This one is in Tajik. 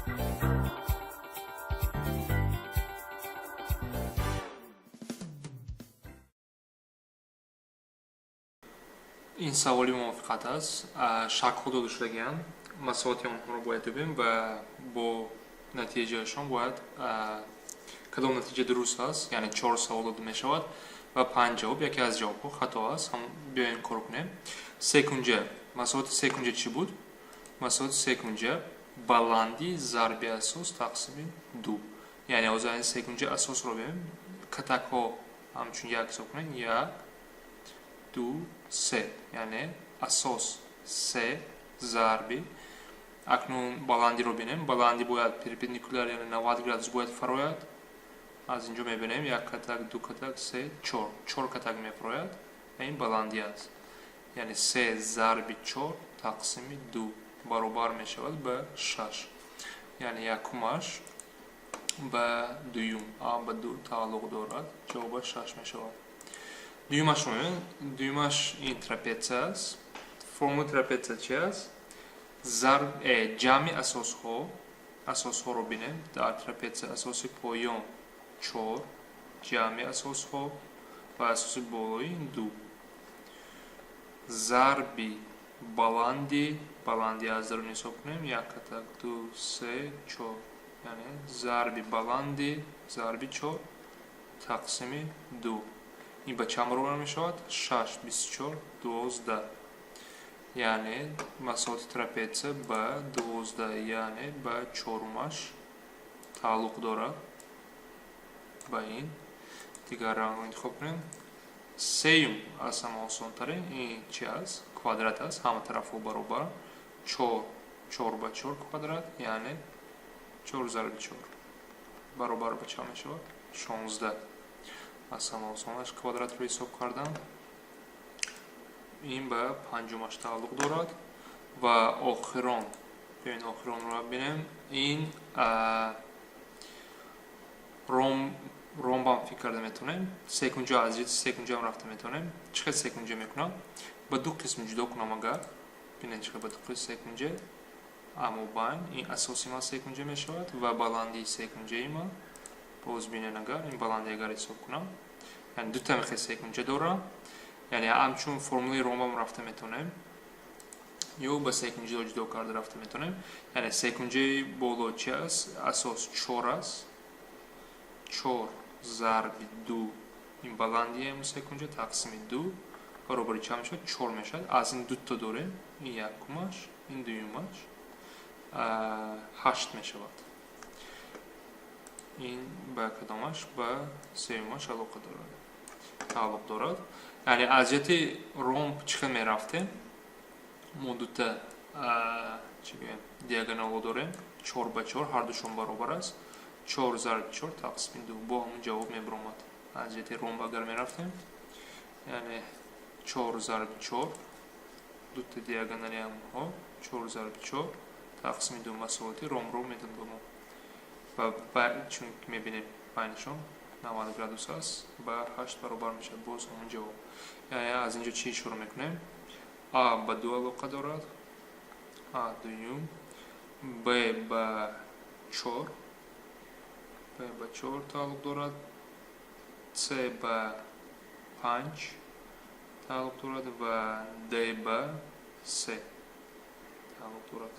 Ин саволи мувофиқат аст. Шаклҳо дода шудагианд, масоҳати онҳоро бояд ёбем ва бо натиҷаашон бояд кадом натиҷа дуруст аст, яъне чор савол дода мешавад ва панҷ ҷавоб, яке аз ҷавобҳо хато аст. Биёем, кор кунем. Секунҷа, масоҳати секунҷа чӣ буд? Масоҳати секунҷа баландӣ зарби асос тақсими ду. Яъне ҳозир ин секунҷа асосро бибинем, катакҳо ҳамчун як ҳисоб кунем: як, ду, се, яъне асос се зарби. Акнун баландиро бинем. Баландӣ бояд перпендикуляр, яъне 90 градус бояд фарояд. Аз инҷо мебинем: як катак, ду катак, се, чор, чор катак мефарояд ва ин баландӣ аст. Яъне се зарби чор тақсими ду баробар мешавад ба шаш. Яъне якумаш ба дуюм, а ба ду тааллуқ дорад, ҷавобаш шаш мешавад. Дуюмашро мебинем. Дуюмаш ин трапеция аст. Формулаи трапеция чи аст? Зарб ҷамъи асосҳо. Асосҳоро бинем дар трапеция: асоси поён чор, ҷамъи асосҳо ва асоси болои ду, зарби баландӣ. Баландӣ аз дарун ҳисоб кунем: як катак, ду, се, чор, яъне зарби баландӣ зарби чор тақсими ду. Ин ба чанд баробар мешавад? Шаш, 24, 12. Яъне масоҳати трапеция ба 12, яъне ба чорумаш тааллуқ дорад. Ба ин дигар рангро интихоб кунем. Сеюм аз ҳама осонтарин. Ин чи аст? Квадрат аст, ҳама тарафҳо баробар. Чор, чор ба чор квадрат, яъне чор зарби чор баробар ба чанд мешавад? 16. Аз ҳама осонаш квадратро ҳисоб кардан. Ин ба панҷумаш тааллуқ дорад. Ва охирон, биёин, охиронро бинем. Ин ромбам фикр карда метавонем, секунҷа, аз ҷиҳати секунҷаам рафта метавонем. Чӣ хел секунҷа мекунам? Ба ду қисм ҷудо кунам агар, бинед, чӣ хел ба ду қисм секунҷа. Аммо байн ин асоси ман секунҷа мешавад ва баландии секунҷаи ман. Боз бинед, агар ин баландӣ агар ҳисоб кунам, яъне дута мехел секунҷа дорам. Яъне ҳамчун формулаи ромбам рафта метавонем ё ба секунҷаҳо ҷудо карда рафта метавонем. Яъне секунҷаи боло чи аст? Асос чор аст, чор зарби ду, ин баландии секунҷа, тақсими ду баробари чанд мешавад? Чор мешавад. Аз ин дута дорем: ин якумаш, ин дуюмаш, ҳашт мешавад. Ин ба кадомаш? Ба сеюмаш алоқа дорад, тааллуқ дорад. Яъне аз ҷиҳати ромб чӣ хел мерафтем? Мо дута, чӣ гӯем, диагоналҳо дорем, чор ба чор, ҳардушон баробар аст. Чор зарби чор тақсими ду, бо ҳамон ҷавоб мебаромад. Аз ҷиҳати ромб агар мерафтем, яъне чор зарби чор, дута диагонали ҳамонҳо, чор зарби чор тақсими ду масоҳати ромбро медод ба мо. Ва чун мебинем, байнашон 90 градус аст, ба ҳашт баробар мешавад боз ҳамон ҷавоб. Яъне аз инҷо чӣ ишора мекунем? А ба ду алоқа дорад, а дуюм, б ба чор, б ба чор тааллуқ дорад, с ба панҷ тааллуқ дорад ва д ба се тааллуқ дорад.